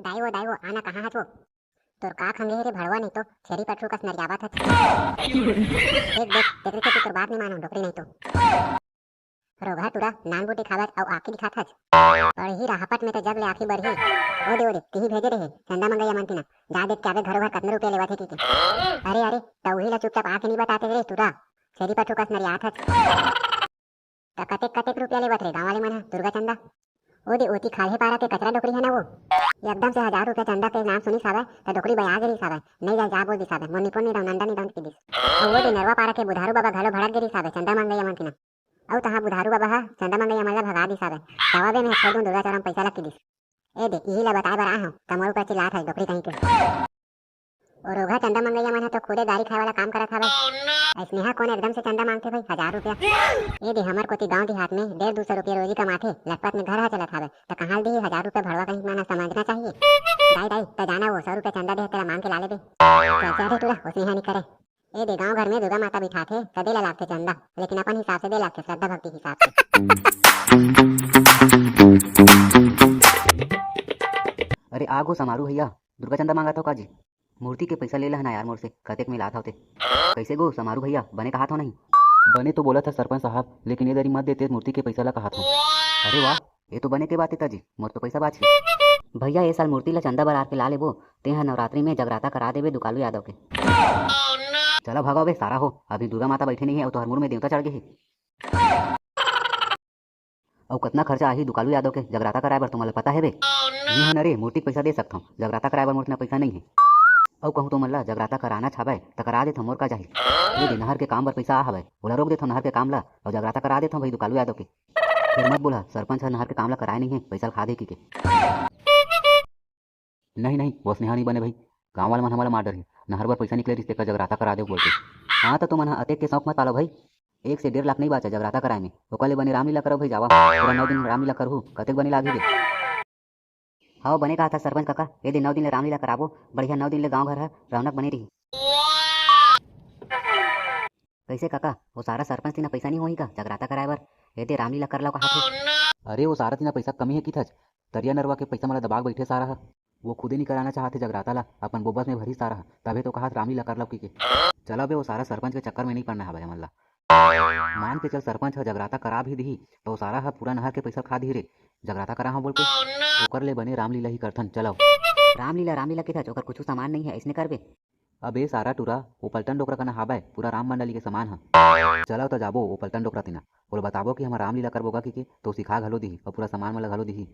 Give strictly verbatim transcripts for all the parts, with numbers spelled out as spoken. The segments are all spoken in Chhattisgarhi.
दाई वो, दाई वो, आना कहाँ हच वो? तोर का खंगे हे रे भड़वा, नहीं तो छेरी पठरू कस नरियावत हच। देख, देख, तेकरे से तोर बात नहीं मानो, डोकरी नहीं तो। रोगहा टूरा, नान बूटी खावत अउ आँखी दिखात हच। पड़ही राहपट में तो जब ले आँखी बढ़ही। ओ दे, ओ दे, तिही भेजे रहे, चंदा मंगैया मन तिना। जा देख के आबे घरो घर कतना रुपया लेवत हे कहिके। अरे, अरे, त उही ला चुपचाप आके नहीं बताते रे टूरा। छेरी पठरू कस नरियात हच। त कतेक, कतेक रुपया लेवत रे गाँव वाले मन ह दुर्गा चंदा? ओ दे, ओती खाल्हे पारा के कचरा डोकरी है ना वो, एकदम से हजार रुपया चंदा के नाम सुनिस हावय, त डोकरी बया गे रिहिस हावय, "नहीं जा, जा," बोल दिस हावय, "मोर निपोन नहीं दऊं, नंदा नहीं दऊं," कहि दिस। अउ ओ दे नरवा पारा के बुधारू बाबा घलो भड़क गे रिहिस हावय चंदा मंगैया मन तिना। अउ तहाँ बुधारू बाबा ह चंदा मंगैया मन ला भगा दिस हावय, "जावा बे, मैं छोड़ दूं दुर्गा चौरा म पइसा ला," कहि दिस। ए दे, इही ला बताए बर आए हंव, त मोर ऊपर चिल्लात हस डोकरी कहिके। ओ रोगहा चंदा मंगैया मन ह तो खुदे गारी खाए वाला काम करत हवय। अइसनेहा कोन एकदम से चंदा मांगथे भाई, हजार रुपया? ए दे, हमर कोती गांव देहात में डेढ़ दू सौ रुपया रोजी कमाथे, लखपत में घर ह चलत हवय, त कहाँ ले दिही हजार रुपया भड़वा कहीं, मन ह समझना चाहिए। दाई, दाई, त जाना वो सौ रुपया चंदा दे, तेला मांग के ला लेबे। चल, चल रे टूरा, ओसनेहा नहीं करे। ए दे, गांव घर में दुर्गा माता बिठाथे, त दे ला लागथे चंदा, लेकिन अपन हिसाब से दे लागथे, श्रद्धा भक्ति हिसाब से। अरे आ गो समारू भैया, दुर्गा चंदा मांगत हव का जी? मूर्ति के पैसा ले लहना यार मोर से, कतेक मिलात हव ते। कैसे गो समारू भैया, बने कहात हव नहीं? बने तो बोलत हस सरपंच साहब, लेकिन ये दरी मत देते मूर्ति के पैसा ला कहात हव। अरे वाह, ये तो बने के बात हे ताजी, मोर तो पैसा बाच हे। भैया, ये साल मूर्ति ला चंदा बरार के ला लेबो, ते ह नवरात्रि में जगराता करा देबे दुकालू यादव के। चला भगा बे सारा हो, अभी दुर्गा माता बैठे नहीं है, अउ तोहर मुड़ में देवता चढ़ गए हे। अउ कतना खर्चा आही दुकालू यादव के जगराता कराए बर, तुमन ला पता हे बे? मेंह न रे, मूर्ति के पइसा दे सकथंव, जगराता कराए बर मोर कना पइसा नइ हे। अउ कहूँ तुमन ला जगराता कराना छाबय, त करा देथंव, मोर का जाही। ये दे, नहर के काम बर पइसा आ हवय, ओला रोक देथंव नहर के काम ला, अउ जगराता करा देथंव भई दुकालू यादव के। फेर मत बोलहा, सरपंच ह नहर के काम ला कराए नइ हे, पइसा ल खा दे कहिके। नहीं, नहीं, वो स्नेहा नहीं बने भाई। गाँव वाला मन हमला मार डरही। नहर बर पइसा निकले रिहिस, तेकर जगराता करा देव बोल के। हाँ, त तुमन ह अतेक के शौक मत पालो भाई। एक से डेढ़ लाख नहीं बाचा जगराता कराए में। ओकर ले बने रामलीला करो भाई, जावा। पूरा नौ दिन रामलीला करहू, कतेक बने लागही बे। हव, बने कहा था सरपंच काका, ए दे नौ दिन ले रामलीला कराबो, बढ़िया नौ दिन ले गाँव घर ह रौनक बने रही। कैसे काका, वो सारा सरपंच तिना पैसा नहीं होही का जगराता कराए बर? ए दे रामलीला कर लो कहा थे। अरे, वो सारा तिना पैसा कमी है किथच? तरिया नरवा के पैसा मला दबाग बैठे सारा ह। वो खुदे नहीं कराना चाहत हे जगराता ला, अपन बोबस में भरी सारा ह, तभे तो कहा रामलीला कर लो कहिके। चला बे, वो सारा सरपंच के चक्कर में नहीं पड़ना हवय हमन ला। मान के चल, सरपंच ह जगराता करा भी दिही, तो वो सारा ह पूरा नहर के पैसा खा दिही रे। जगराता करा हव बोल के। ओकर ले बने रामलीला ही करथन, चलव। रामलीला, रामलीला किथच, ओकर कुछ सामान नहीं है, ऐसने करबे। अबे सारा टूरा, वो पलटन डोकरा कना हाबय पूरा राम मंडली के सामान ह। चलव त जाबो वो पलटन डोकरा तिना, ओला बताबो कि हमर रामलीला करबो गा कहिके, तो सिखा घलो दिही अउ पूरा सामान मन ला घलो दिही।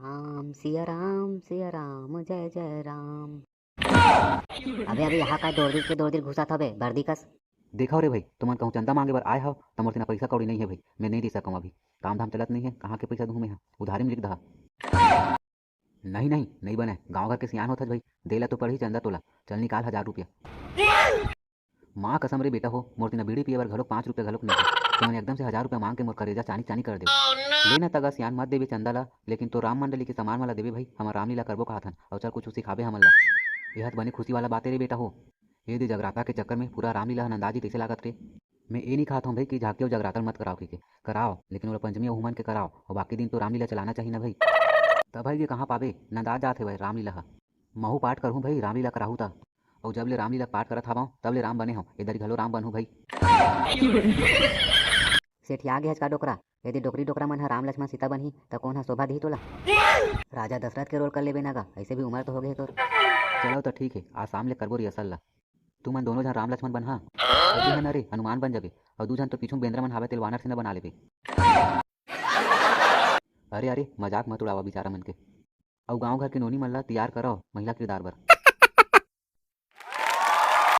राम सिया राम, सिया राम, जय जय राम। अबे, अबे, यहाँ का दोरदिर के दोरदिर घुसत हबे, बरदी कस। देखव रे भाई, तुमन कहूँ चंदा मांगे बर आए हव, त मोर तिना पइसा कौड़ी नइ हे भाई, मैं नइ दे सकंव अभी। काम धाम चलत नइ हे, कहाँ के पइसा दूँ मैं ह, उधारी में लिख दहा। नहीं, नहीं, नइ बनय, गाँव घर के सियान होथच भाई, दे ला तो पड़ही चंदा तोला। चल निकाल हजार रुपया। माँ कसम रे बेटा हो, मोर तिना बीड़ी पिए बर घलोक पाँच रुपया घलोक नइ हे। तुमन एकदम से हजार रुपया मांग के मोर करेजा चानी चानी कर देव। ले ना तगा सियान, मत देबे चंदा ला, लेकिन तो राम मंडली के सामान वाला देबे भाई, हमर रामलीला करबो कहत हन, अउ चल कुछ सिखाबे हमन ला। ये ह त बने खुशी वाला बात ए रे बेटा हो। ये दे जगराता के चक्कर में पूरा रामलीला ह नंदा जी, कैसे लागत रे? मैं ए नहीं कहत हूँ भाई कि झांकी अउ जगराता मत कराओ कहिके, कराओ, लेकिन ओला पंचमी अउ हुमन के कराओ, अउ बाकी दिन तो रामलीला चलाना चाहिए ना भाई। तब भाई ये कहाँ पाबे, नंदा जात हे भाई रामलीला ह। महू पाठ करहूँ भाई रामलीला कराहू त। अउ जब ले रामलीला पाठ करत हावंव, तब ले राम बने हंव, ए दरी घलो राम बनहूँ भाई। सेठिया गे हच का डोकरा? यदि डोकरी डोकरा मन ह राम लक्ष्मण सीता बनही, त कोन ह शोभा दिही तोला? राजा दशरथ के रोल कर लेबे ना गा, ऐसे भी उमर तो हो गे हे तोर। चलो त ठीक हे, आज शाम ले करबो रिहर्सल ला। तुमन दोनों झन राम लक्ष्मण बनहा, अउ तुहन अरे हनुमान बन जाबे, अउ दू झन तो पीछू बेंदरा मन हावे तेल वानर सेना बना लेबे। अरे, अरे, मजाक मत उड़ावा बिचारा मन के। अउ गांव घर के नोनी मन ला तियार करव महिला किरदार बर।